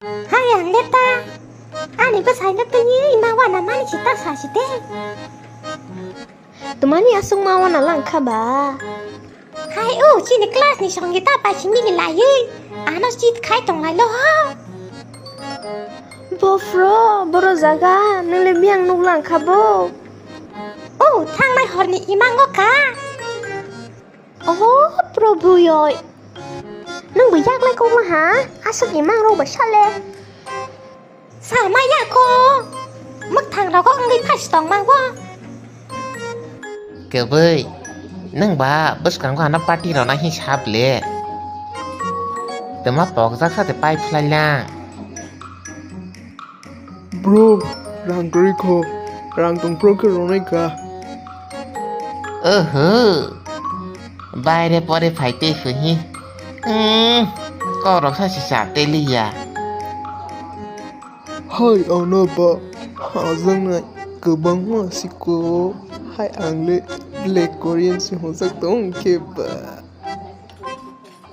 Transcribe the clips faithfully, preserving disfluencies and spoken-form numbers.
Hai ang le ta. Ani bwsai no twi ima wana mani si ta sa si de. Twmani aswk ma wana lang kha ba? Hai o, chini class ni Songita bai simi ni laiwi ano cheat khai tong lai lo ho. Bo phro, boro jaga nang le biyang nuk lang kha bo? O, thangnai hor ni imango ka. Oh, Probhu yoi. Nwng bo yak lai kok ma ha? Aswk imang rok bai sa le. Sa ma ya ko. Mwkthang rogo wngwi phas tong ma bo. Kwbwi, nwng ba bwskango ano party rwna hi sap le. Twma pokjak sa de pai phlai lang. Bro, rang kwrwi kho, rang tong phro khe rwnai ka. Oho, baire pore phai tei phi hi. Hmm, kok rok sa si sa tei li ya. Hai ano ba, hajaknai kwbangma si ko, hai ang le Black Korean si hojak tong khe ba.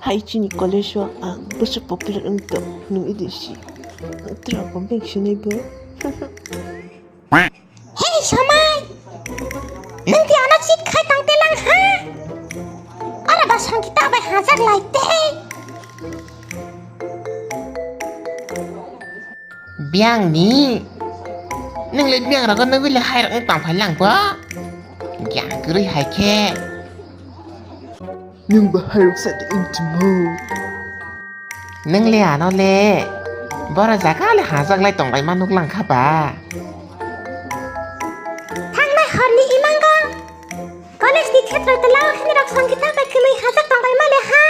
Hai chini college o ang bwswk popular wng tong, nwng idi si. Ang twrwk bo beng sinai bo. Hey, Somai! Nwng di ano cheat khai tong te lang ha? Ora ba Songkita bai hajak lai te. Biyang ni? Nwng le biyang rogo nugwi le hai rok tong phai lang bo? Yang kwrwi hai khe. Nwng bo hai rok sa de wng timo. Nwng le ano le. Boro jaga le hajak lai tong lai ma nuk lang kha ba? Thangnai hor ni imango. College ni khetroi tela o khini rok Songkita bai kwmwi hajak tong lai ma le ha.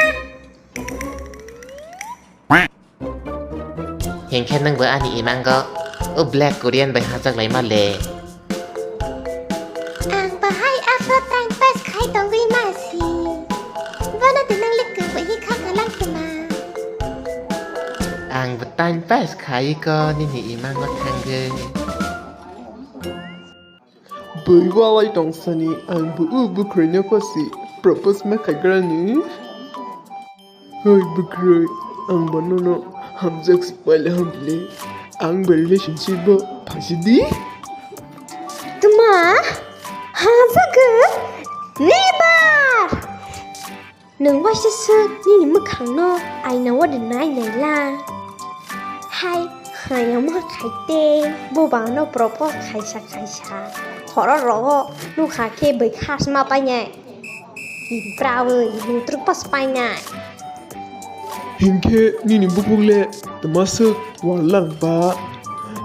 Hinkhe nwngbo ani imango o Black Korean bai hajak lai ma le. Ang bahai aswk time pass khai tongwi ma si. Bono de nang le kwbwi hi kha kalang kwma. Ang bo time pass khai ko nini imango thangwi. Bui walai tong sani ang bu u bukrui no pasi propose ma khaigra ni. Hoi bukrui, ang bo nono hamjak si paile hamle. Ang bo relationship bo phaisi di. Tuma hamjak? Never. Nwng waisa swk nini mwkhangno aina o de nai nai la. Hai, hai omo khai te, bo bangno propose khaisa khaisa. Horo rogo nukha khe bai khasma painai. Ibrawi, nwng truk pas painai. Hinkhe nini buphuk le twma swk wal lang ba.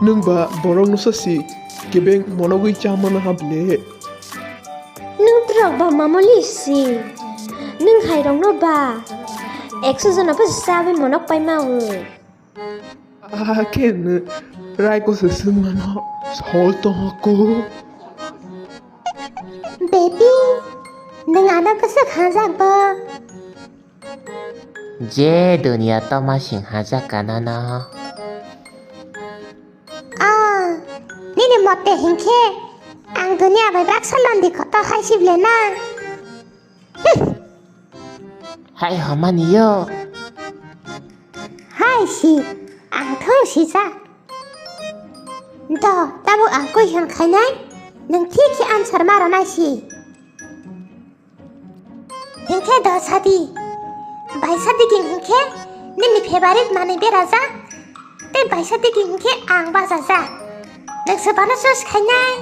Nwng ba borok no sa si kebeng monogwi cha mano ha ble. Nwng twrok ba mamoli si. Nwng hai rok no ba ekso jona bo chawi monok pai ma o. Akhe nwng rai ko se swng mano sol tong ko. Baby, nwng ano bwswk hajak bo? Je duniya toma sing hajak ka nono. Ah, nini mote hinkhe ang duniya bai baksa londi kotor hai sible na. Hai homani yo. Hai si, ang thung sijak. Do, tabuk ang question khainai, nwng thik khe answer ma rwnai si. Hinkhe do sadi. Baisa digini hinkhe nini favorite manwi berajak. Tei baisa digini hinkhe ang bachajak. Nwng se bono choose khainai?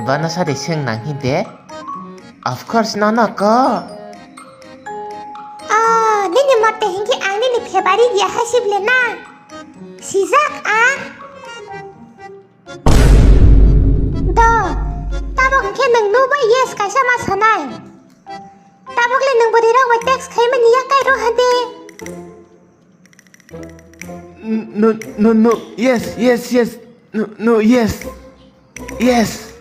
Bono sadi swng nang hinde? Of course nono ko. Ah, nini mote hinkhe ang nini favorite ya hai sible na. Sijak ang. Do, tabuk hinkhe nwng no bai yes kaisa ma sanai. Tabuk le nwng bwrwi rok bai text khaimani ya kai rw hade. No, no, no, yes, yes, yes. No, no, yes. Yes.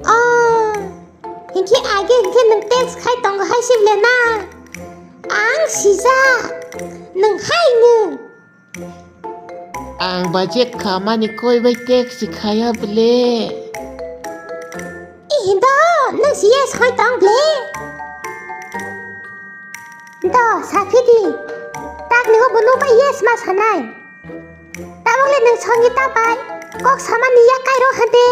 Oh, hinkhe age hinkhe nwng text khai tongo hai sible na. Ang sijak. Nwng hai nwng. Ang budget khamani koi bai text si khaya ble. Ih, do, nwng si yes hoi tong ble. Do, saphidi. Ta Nini bo nukha yes ma sanai. Tabokle nwng Sangita bai kok samani yakai rw hade.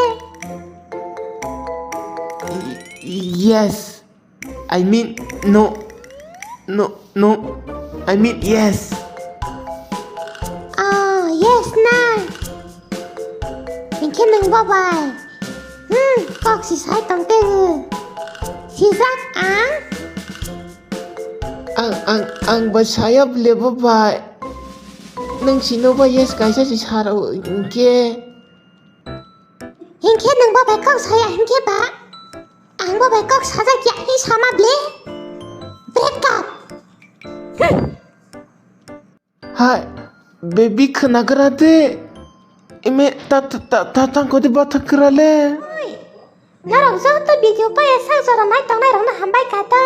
Yes. I mean, no. No, no. I mean, yes. Ah, yes na. Hinkhe nwng bo bai. Hmm, kok si sai tong tegu. Sijak ang. Ang, ang, ang bai saya bole bo bai. Nwng sino bai yes kaisa si saro hinkhe. Hinkhe nwng bo bai kok saya hinkhe ba. Ang bo bai kok sajak ya hi sama ble. Break up. Hmm. Hai, baby khwnagra de. Ime ta, ta, ta, ta tangkodi bathak kra le. Oi, norok joto video paya sak jora nai tongnai rokno hambai kha ta.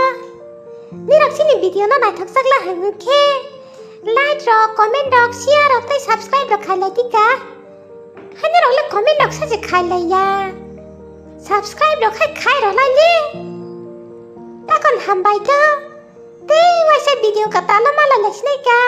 Nirok chini video no naithok chak la hwn khe like rok, comment rok, share rok tei subscribe rok khai lai di ka. Hai norok le comment rok saje khai lai ya. Subscribe rok khai khai rw lai le. Takon hambai kha. Tei waisa video kwtal no ma lai lai sinai ka.